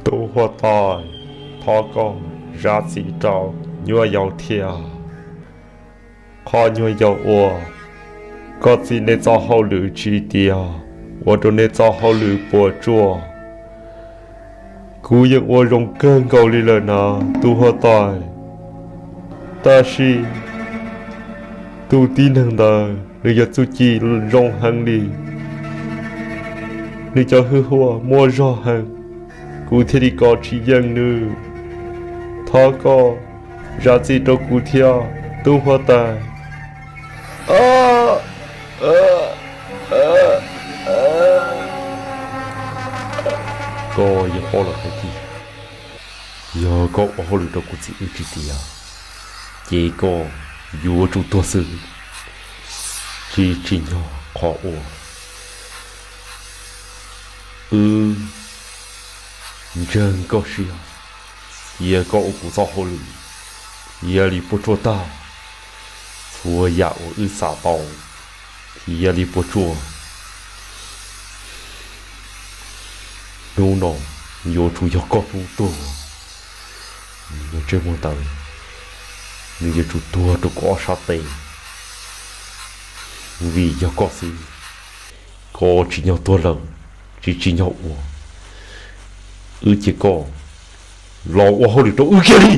Tub huab tais, thov koj zam txim rau nyuam yaus thiab. Qhov nyuam yaus uas koj txiv nej txoj hauj lwm tsis tiav, ua rau nej txoj hauj lwm puas tsuaj, kuv yeej ua zoo kawg nkaus li lawm na tub huab tais. Tab sis tus tib neeg ntawd nws yog txuj ci zoo heev li, nws cov hwj huam muaj zog heev, kuv thiaj li kov tsis yeej nws. Thov koj zam txim rau kuv thiab tub huab tais. Koj yeej paub lawm hais tias yog koj ua hauj lwm rau kuv txiv wb tsis tiav, ces koj yuav tsum tuag xwb, tsis tsim nyog qhov uas wb ntseeg koj siab. Cia koj ua kuv txoj hauj lwm, cia li puas tsuaj tag. Txhua yam uas wb xav tau, cia li puas tsuaj. Hnub no yuav tsum yog koj hnub tuag. Ntsej muag ntawd, nws yuav tsum tuag rau kuv ob sab tes, vim yog koj xwb. Koj tsim nyog tuag lawm, tsis tsim nyog ua, wb cia koj los ua hauj lwm rau wb kiag li.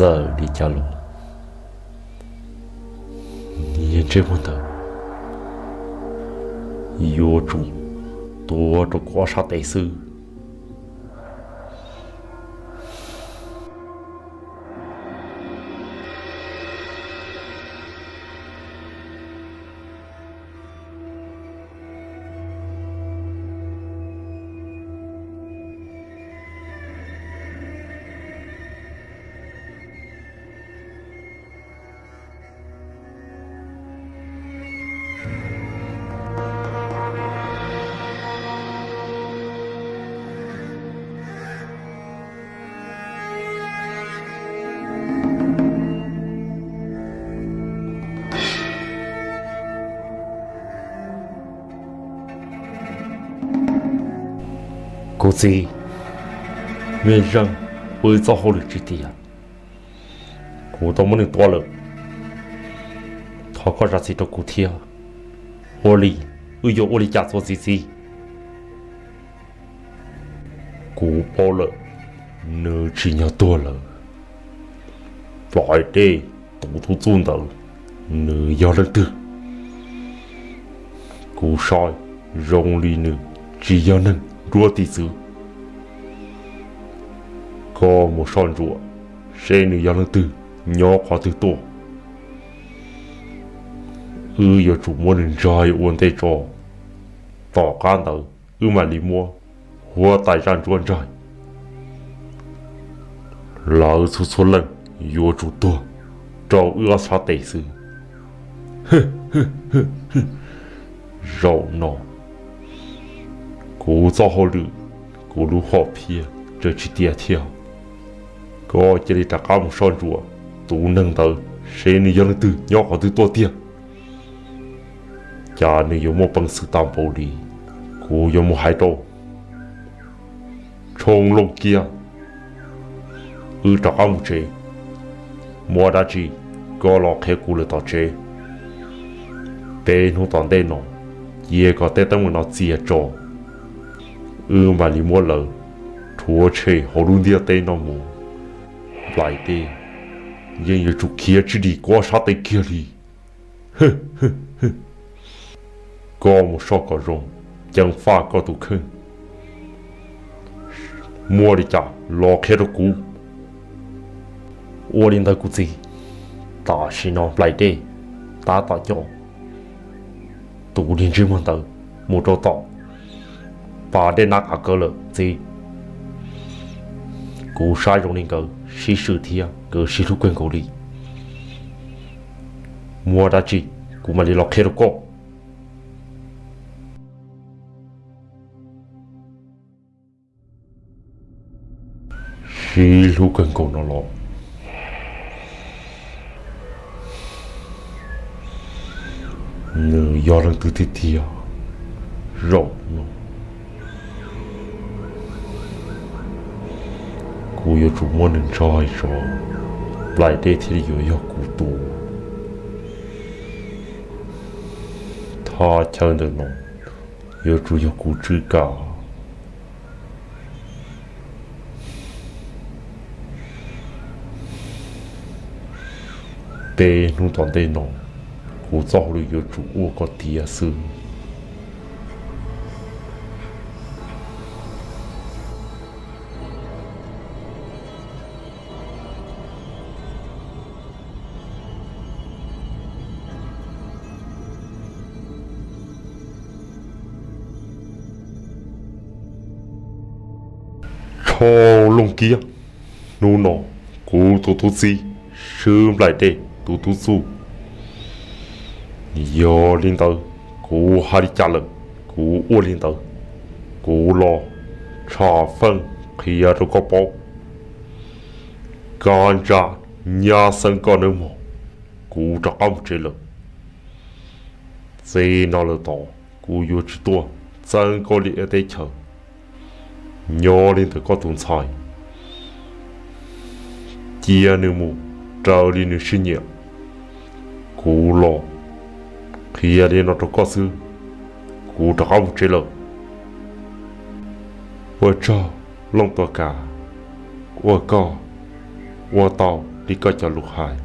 Txawm li cas los, niag ntsej muag ntawd yuav tsum tuag rau kuv ob sab tes xwb. Kuv txiv, mej zeej ua wb txoj hauj lwm tsis tiav, kuv tau muab nws tua lawm. Thov koj zam txim rau kuv thiab. Ua li, wb yuav ua li cas txuas txiv txiv? Kuv paub lawm, nws tsim nyog tuag lawm. Pom hais dej, tus tub txuj ntawd, nws yog leej twg? Kuv saib zoo li nws tsis yog neeg nruab tiv txwv. Koj mus soj ntsuam seb nws yog leej twg, nyob qhov twg tuaj. Wb yuav tsum muab nws ntsaig ua ntej tso, tom qab ntawd wb mam li muab huab tais zaj ntsuab ntsaig. Lawv txhua txhua leej yuav tsum tuag rau wb ob sab tes xwb. Zaum no kuv txoj hauj lwm, kuv lub hom phiaj tseem tsis tiav thiab. Koj cia li rov qab mus soj ntsuam tus neeg ntawd seb nws yog leej twg, nyob qhov twg tuaj tiag. Cas nws yuav muaj peev xwm tag npaum li. Kuv yuav mus hais rau Tshoob Looj Kiab, wb rov qab mus tsev. Muaj dab tsi koj los qhia kuv lawm tom tsev. Peb hnub tom ntej no, cia kom tej teeb meem no txias tso, wb mam li muab lawv rhuav tshem hauv lub ntiaj teb no mus. Nplaim Dej yeej yuav tsum khiav tsis dim kuv ob sab tes kiag li. Koj mus soj kom zoo, ceev faj koj tus kheej. Muaj li cas los qhia rau kuv. Ua li ntawd kuv txiv. Tam sim no Nplaim Dej tab tom coj tus niag ntsej muag ntawd mus rau tom pas dej Nab Qav Kaw lawm txiv. Kuv saib zoo li nkawd sib swm thiab nkawd sib hlub kawg nkaus li. Muaj dab tsi kuv mam li los qhia rau koj. sib hlub kawg nkaus no los, nws yog leej twg tiag tiag? Zaum no kuv yuav tsum muab nws ntso hais tso, nplaim dej thiaj li yuav yog kuv tus. Thaj chaw ntawm no yuav tsum yog kuv tswj kav. Peb hnub tom ntej no, kuv txoj hauj lwm yuav tsum ua koj tiav xwb. Tsho Looj Kiab, hnub no kuv tus tub txib swb nplaim dej tus tub txuj. Yog li ntawd, kuv hais li cas lawm, kuv ua li ntawd. Kuv los tsham feej qhia rau koj paub, kab ntsa nyab xeeb koj nawb mog, kuv rov qab mus tsev lawm. Txij no lawm tod kuv yuav tsis tuaj txeeb koj li teb chaws. Nyob li ntawm koj tus ntxhais, cia nws mus raws li nws siab nyiam. Kuv los qhia li no rau koj xwb, kuv rov qab mus tsev lawm. Ua tsaug Looj Tuam Kav, uas koj ua tau li koj cov lus hais.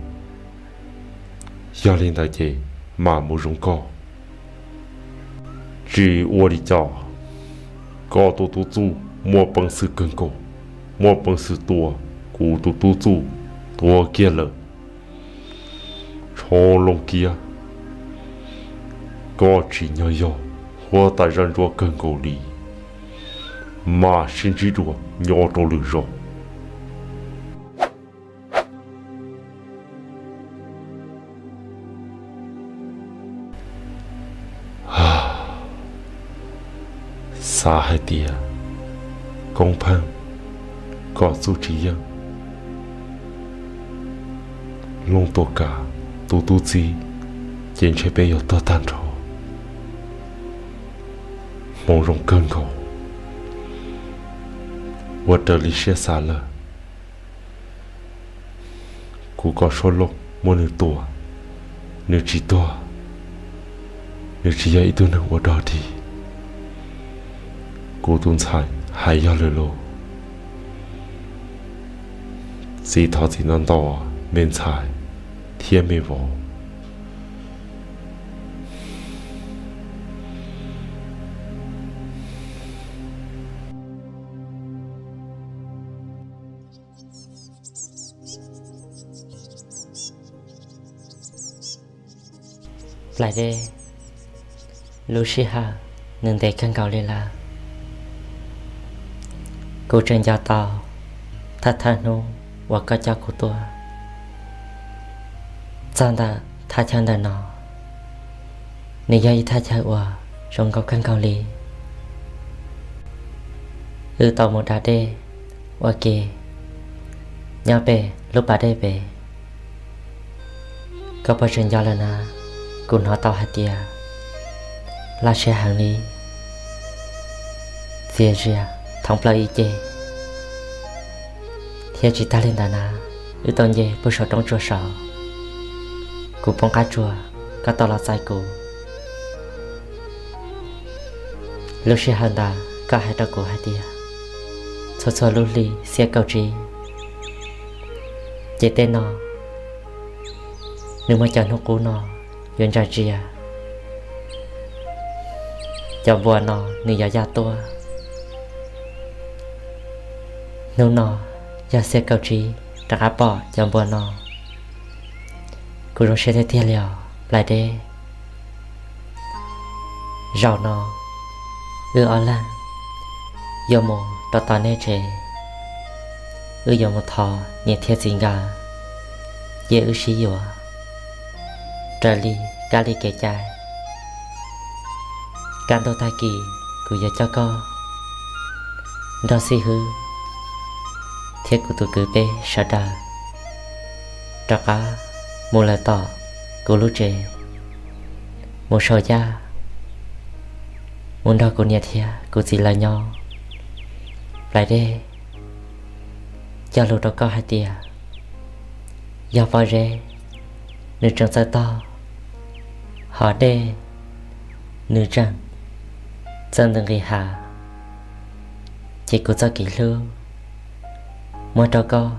Yog li ntawd ces mam mus zoo koj. Tsis ua li cas, koj tus tub txuj muaj peev xwm kawg nkaus, muaj peev xwm tua kuv tus tub txuj tuag kiag lawm. Tsho Looj Kiab, koj tsim nyog yog huab tais zaj ntsuab kawg nkaus li, mam sib ntsib dua nyob rau lwm zaus. Xav hais tias koob pheej kom txuj tsis yeej, Looj Tuam Kav tus tub txib, ces ntshe peb yuav tuag tag nrho. Hmoov zoo kawg nkaus, ua raws li siab xav lawm. Kuv kom Suab Looj muab nws tua, nws tsis tuag, nws tsis yog ib tug neeg ua dog dig. Kuv tus ntxhais hais yog lawm lauj. Txiv thov txiv ntau ntau, me ntxhais thiab me vauv. Nplaim Dej, lub sij hawm nws ntev kawg nkaus li lawm. Kuv tseem nco tau thawj thawj hnub uas koj coj kuv tuaj txog ntawm thaj chaw ntawm no. Nws yog ib thaj chaw uas zoo nkauj kawg nkaus li. Wb tau mus da dej ua ke nyob pem lub pas dej pem. Koj puas tseem nco lawm na? Kuv hnov tau hais tias laj siab heev li, txias zias thoob plaws ib ce. Thiab tsis tag li ntawd na, wb tau nce puag saum roob tsua saud, kuv poob qab tsuas, koj tau los txais kuv. Lub sij hawm ntawd koj hais rau kuv hais tias txhua txhua lub hli xiab kaum tsib, ces tej no nws muaj cov hnub qub no yuav ntsa ntsia, cov npua no nws yuav ya tuaj. Hnub no yog xiab kaum tsib rov qab pom cov npua no. Kuv zoo siab tiag tiag li os Nplaim Dej. Zaum no wb ob leeg yuav mus rau tom nej tsev, wb yuav mus thov niam thiab txiv nkawd, cia wb sib yuav raws li kab li kev cai. Kaj ntug tag kis kuv yuav coj koj nrog xib hwb thiab kuv tus kwv peb sawv daws rov qab mus lawm tom kuv lub tsev, mus sau yaj, mus nrog kuv niam thiab kuv txiv lawv nyob. Nplais Dej cog lus rau koj hais tias yog pob zeb nws tseem txawj tog, hos dej nws tseem txawj ntws nqis hav, ces kuv txoj kev hlub muab rau koj,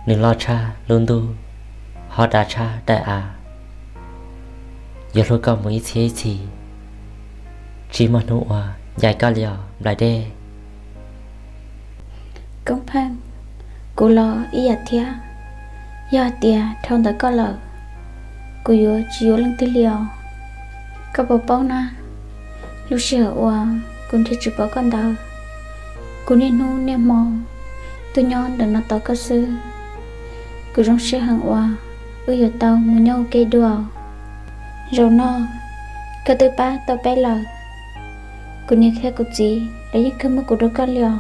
nws loj tshaj lub ntuj, ho dav tshaj daim av. Yuav hlub koj mus ib txhiab ib txhis, tsis muaj hnub uas ncaim koj li os Nplais Dej. Koob Pheej, kuv los ib yam thiab. Yog hais tias dhau ntawm koj lawm, kuv yuav tsis yuav leej twg li os. Koj puas paub na, lub sij hawm uas kuv nrhiav tsis pom koj ntawd, kuv niaj hnub niaj hmo tuaj nyob ntawm no tos koj xwb. Kuv zoo siab heev uas wb yuav tau mus nyob ua ke dua. Zaum no koj twb pab tau peb lawm, kuv niam thiab kuv txiv lawv yeej kawg muab kuv rau koj li os.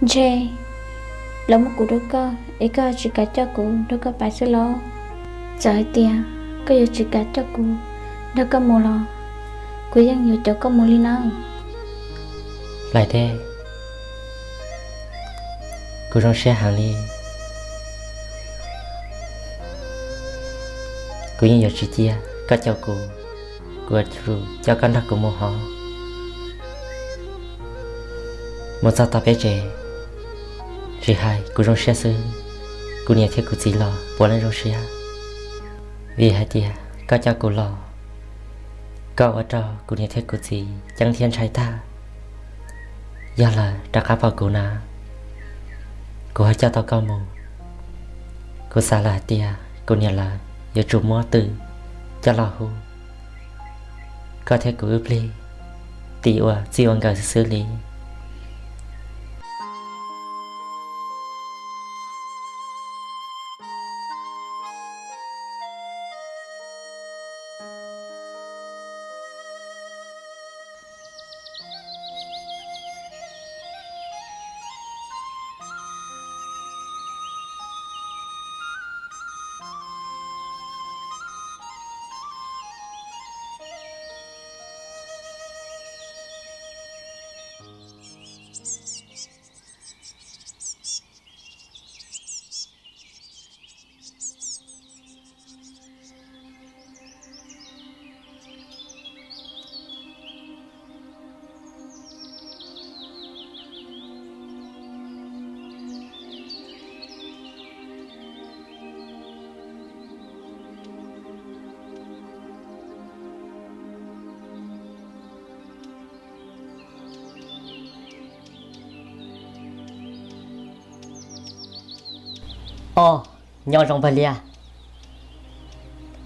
Ntshe lawv muab kuv rau koj es koj tsis kam coj kuv nrog koj pais xwb los? Txawm hais tias koj yuav tsis kam coj kuv nrog koj mus los kuv yeej yuav caum koj mus li nawb. Nplais Dej, kuv zoo siab heev li. Kuv yeej yuav tsis cia koj caum kuv, kuv yuav tsum coj koj nrog kuv mus hov. Mus txog tom peb tsev, tsis hais kuv zoo siab xwb, kuv niam thiab kuv txiv los puav leej zoo siab, vim hais tias koj coj kuv los, koj ua rau kuv niam thiab kuv txiv ceeb thiab ntshai tag. Yog lawv rov qab pom kuv na, kuv ho coj tau koj mus, kuv xav lawm hais tias kuv niam lawv yuav tsum muab twm coj los hu koj thiab kuv wb plig tim ua txij ua nkawm xwb xwb li. Os, nyob zoo Npawg Liab,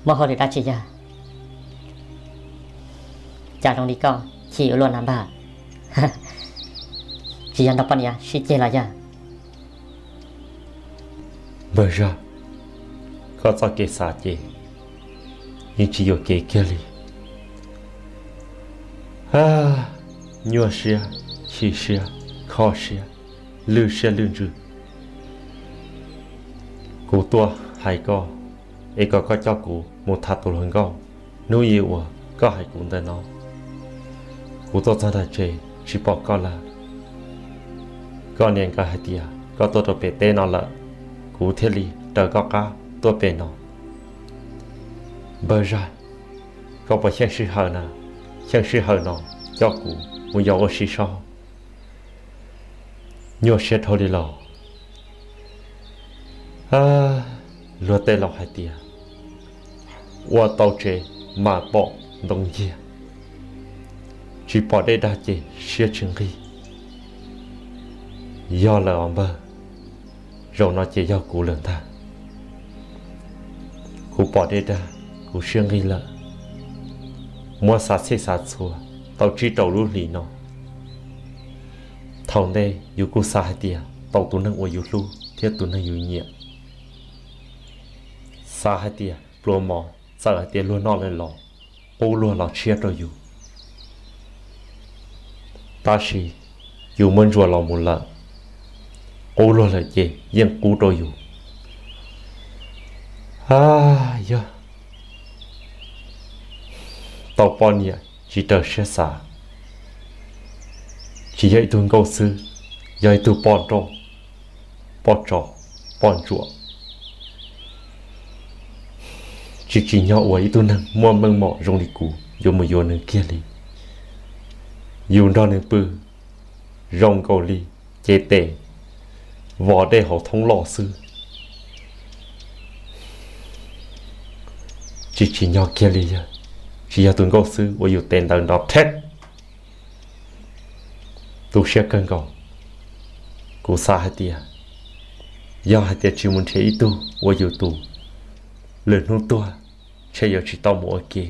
muaj hauj lwm dab tsi yog? Cas zoo li koj chim ua luaj na npawg? Tsis yog nrog poj niam sib ceg los yog? Npawg Zaj, koj txoj kev xav ces yeej tsis yuam kev kiag li. Nyuaj siab, chim siab, kho siab, lwj siab lwj ntsws. Kuv tuaj hais koj, es kom koj coj kuv mus tham tus hluas nkauj hnub ib uas koj hais kuv ntawm no. Kuv tuaj txog ntawm tsev tsis pom koj lawm. Koj niam nkawd hais tias koj tuaj rau pem teb no lawm, kuv thiaj li raws koj qab tuaj pem no. Npawg Zaj, koj puas xyeej sij hawm na, xyeej sij hawm no coj kuv mus yos ua si saib. Nyuaj siab dhau li los. Luag tej laus hais tias ua tau tsev mas pom ntoo nciag, tsis pom dej dag ces siab tsis nqig. Yog lawm os npawg, zaum no ces yog kuv lawm ntag. Kuv pom dej dag, kuv siab nqig lawm. Muab xav txhij xav txhua tau tsib rau lub hlis no, thaum ntej yus kuj xav hais tias tau tus neeg uas yus hlub thiab tus neeg yus nyiam. Xav hais tias pluas mov txawm hais tias luag noj lawm los qub luag los tshiab rau yus. Tab sis yus muab ntsuas los mus lawm, qub luag lawm ces yeej qub rau yus. A, yog tau poj niam tsis raws siab xav, tsis yog ib tug nkauj xwb, yog ib tug poj nrauj, poj tso, poj ntsuam, tsis tsim nyog uas ib tug neeg muaj meej mom zoo li kuv yuav mus yuav nws kiag li. Yus nrog nws pw zoo nkaus li cev tes vov dej hauv thoob loj xwb. Tsis tsim nyog kiag li, yog tsis yog tus nkauj xwb uas yus tes ntawd nrov pheb. Tu siab kawg nkaus. Kuv xav hais tias yog hais tias tsis mus nrhiav ib tug ua yus tus, lwm hnub tuag ntshe yuav tsis tau mus ua ke.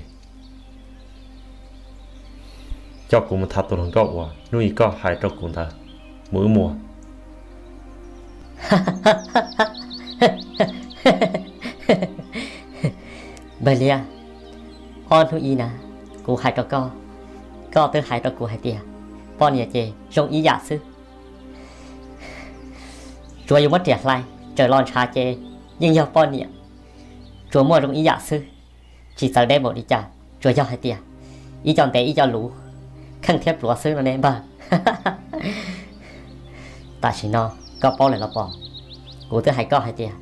Coj kuv mus tham tus hluas nkauj uas hnub ib koj hais rau kuv ntawd, mus wb mus. Npawg Liab, ob hnub ib na, kuv hais rau koj, koj twb hais rau kuv hais tias poj niam ces zoo ib yam xwb. Tsuas yus muab riam hlais tsawm los ntshav ces yeej yog poj niam, tsuas muaj zoo ib yam xwb, tsis txawv deb npaum li cas, tsuas yog hais tias ib co ntev ib co luv, kheej thiab pluav xwb no ne npawg. Tam sim no koj paub lawm los pom, kuv twb hais koj hais tias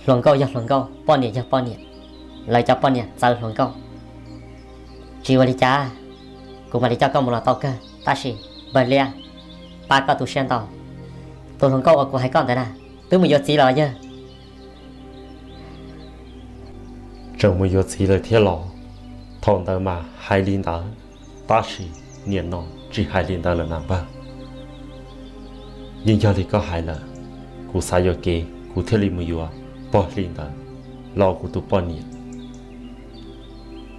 hluas nkauj yog hluas nkauj, poj niam yog poj niam, lawv cov poj niam txawv hluas nkauj. Tsis ua li cas, kuv mam li coj koj mus los tau kawg, tab sis npawg Liab, pab koj tu siab ntau. Tus hluas nkauj uas kuv hais koj ntawd na, twb mus yuav txiv lawm yawg. Tseem mus yuav txiv lawm thiab los? Thaum ntawd mas hais li ntawd, tab sis nim no tsis hais li ntawd lawm na npawg. Yeej yog li koj hais lawm, kuv xav yuam kev kuv thiaj li mus yuav pog hli ntawd los kuv tus poj niam.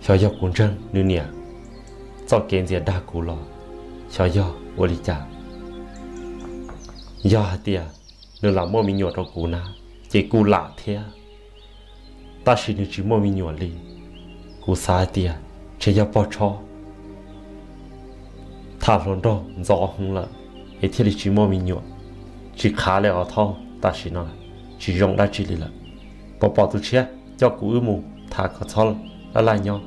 Xyov yog kuv ntseeg nws niam txoj kev ntxias dag kuv los xyov yog ua li cas. Yog hais tias nws lam muaj me nyuam rau kuv na, ces kuj lam thiab, tab sis nws tsis muaj me nyuam li. Kuv xav hais tias ntshe yog pog tshob tham hluas nraug ntxov heev lawm es thiaj li tsis muaj me nyuam. Tsis qhav li os thaub, tam sim no tsis zoo dab tsi li lawm. Pom pom tus tshiab coj kuv wb mus tham kom txhob laj laj nyob.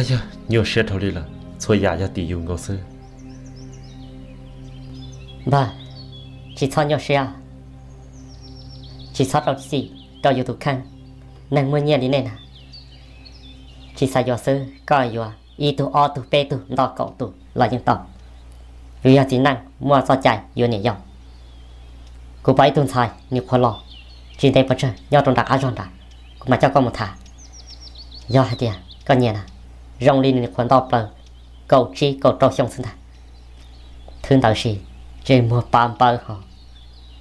Yog nyuaj siab dhau li lawm, txhua yam yog tim yus nkaus xwb. Npawg, tsis txhob nyuaj siab, tsis txhob rau txim rau yus tus kheej. Neeg muaj nyiaj li nej na, tsis xav yuav xwb, koj yuav ib tug ob tug peb tug nto kaum tus los yeej tau. Yus yog txiv neej muaj txoj cai yuav niam yau. Kuv pom ib tug ntxhais nws qhuav los tsis ntev pov tsawg nyob rau nram qab zog nrad, kuv mam coj koj mus tham. Yog hais tias koj nyiam na, zoo li nws qhuav nto plaws kaum tsib kaum rau xyoo xwb ntag. Thwb ntawd sis ntsej muag pa npawv ho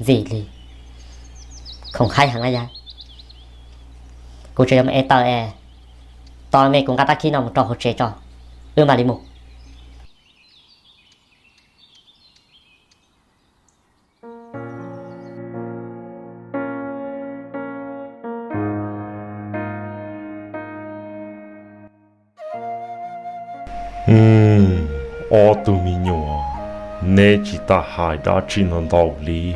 ntxim li, khoom haib heev na yawg. Kuv tseem yuav mus ev taws es tos me kuv nqa rab khib no mus rau hauv tsev tso, wb mam li mus. Ob tug me nyuam, neb tsis tas hais dab tsi ntau ntau li.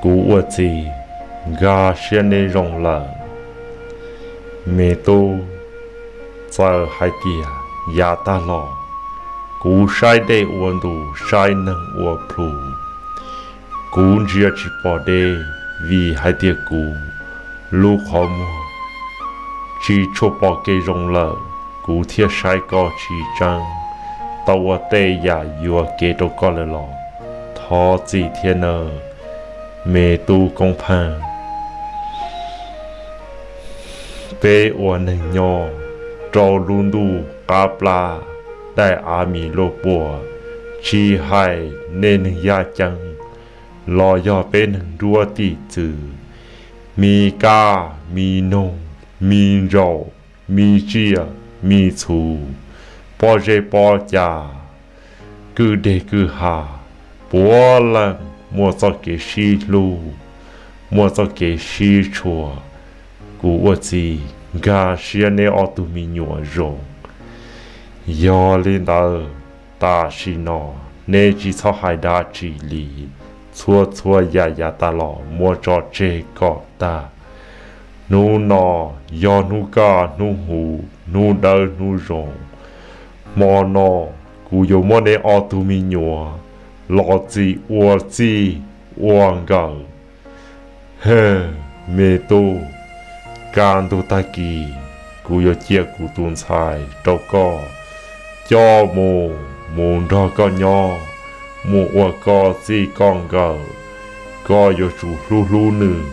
Kuv ua txiv nkag siab neb zoo lawm. Me tub, txawm hais tias yav tag los kuv saib dej ua ntu, saib neeg ua plhu, kuv ntsia tsis pom deb vim hais tias kuv lub qhov muag tsis tshua pom kev zoo lawm, kuv thiaj saib koj tsis tseeb, tau ua tej yam yuam kev rau koj lawm los thov txim thiab nawb, me tub Koob Pheej. Peb ua neeg nyob rau lub ntuj qab plab, daim av mis luaj puag, tsis hais nej neeg yaj ceeb los yog peb neeg nruab tim txwv, mi kab mi noog, mi ntsaum, mi tsiaj mi txhu, pob zeb pob ca, kwj deg kwj ha, puav leej muaj txoj kev sib hlub, muaj txoj kev sib tshua. Kuv ua txiv nkag siab neb ob tug me nyuam zoo. Yog li ntawd, tam sim no neb tsis txhob hais dab tsi li, txhua txhua yam yav tas los muab tso tseg kom tag. Hnub no yog hnub kaj hnub huv, hnub dawb hnub zoo. Hmo no kuv yuav muab neb ob tug me nyuam los txim ua txij ua nkawm. Hej, me tub, kaj ntug tag kis kuv yuav cia kuv tus ntxhais rau koj coj mus, mus nrog koj nyob, mus ua koj txij koj nkawm. Koj yuav tsum hlub hlub nws,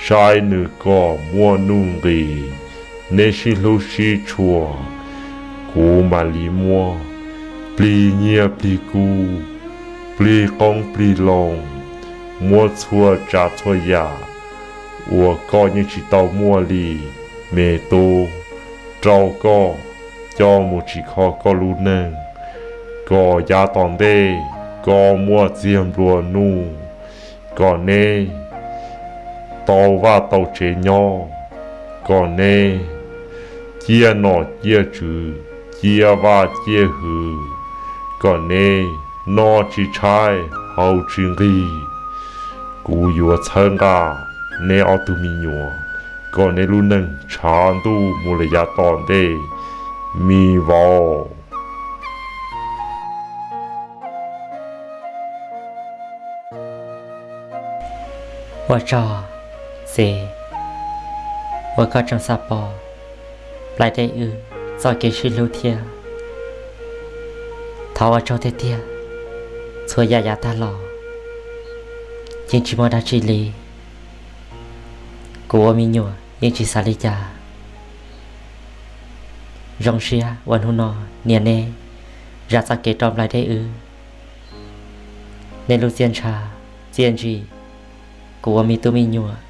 saib nws kom muaj nuj nqis. Neb sib hlub sib tshua, kuv mam li muab plig nyiaj plig kub, plig qoob plig loo, muab txhua tsav txhua yam uas koj yeej tsis tau muaj li, me tub, rau koj coj mus tsim kho koj lub neej, kom yav tom ntej koj muaj txiag nplua nuj, kom neb tau vaj tau tsev nyob, kom neb ciaj nom ciaj tswv, ciaj vaj ciaj hwv, kom neb noj tsis tshaib haus tsis nqig. Kuv yuav txhawb nqa neb ob tug me nyuam kom neb lub neej tshav ntuj mus lawm yav tom ntej, me vauv. Ua tsaug, txiv, uas koj tseem xav pom nplai dej wb txoj kev sib hlub thiab. Thov ua tsaug tiag tiag, txhua yam yav tag los yeej tsis muaj dab tsi li. Kuv ua me nyuam yeej tsis xav li cas. Zoo siab uas hnub no niam neb zam txoj kev rau nplai dej wb. Neb lub txiaj ntsha txiaj ntsig, kuv ua me tub me nyuam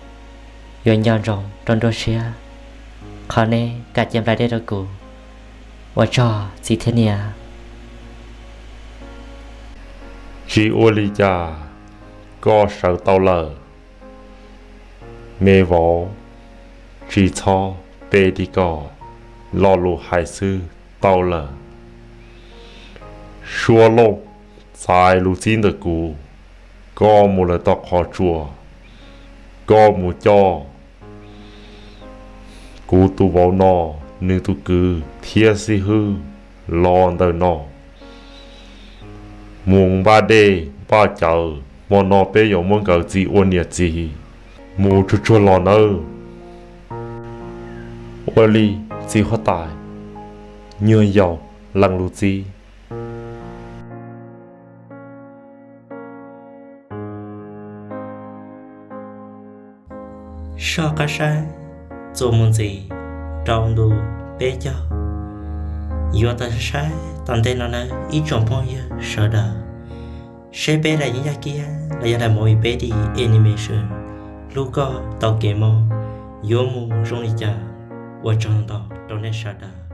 yuav nco ntsoov rau nruab siab qhov neb kam cia nplai dej rau kuv. Ua tsaug txiv thiab niam. Tsis ua li cas, koj sawv tau lawm, me vauv. Tsis txhob pe li ko, lo lus hais xwb tau lawm. Suab Lauj, txais lus txib ntawm kuv, koj mus lawm tom qhov tsua, koj mus coj kuv tus vauv no, nws tus kwv thiab xib hwb los ntawm no mus npaj dej npaj cawv, hmo no peb yuav muab nkawd txis ua niam txiv. Mus tsuag tsuag los nawb. Ua li, txiv huab tais, nyuag yaus lees lus txib. Soj qab saib txuas mus ntxiv rau ntu peb caug. Yuav tau saib tom ntej no nawb ib tsoom phooj ywg sawv daws, seb peb daim yeeb yaj kiab los yog daim movie peb di animation Hlub Koj Tau Kev Mob yuav mus zoo li cas. Ua tsaug ntau rau nej sawv daws.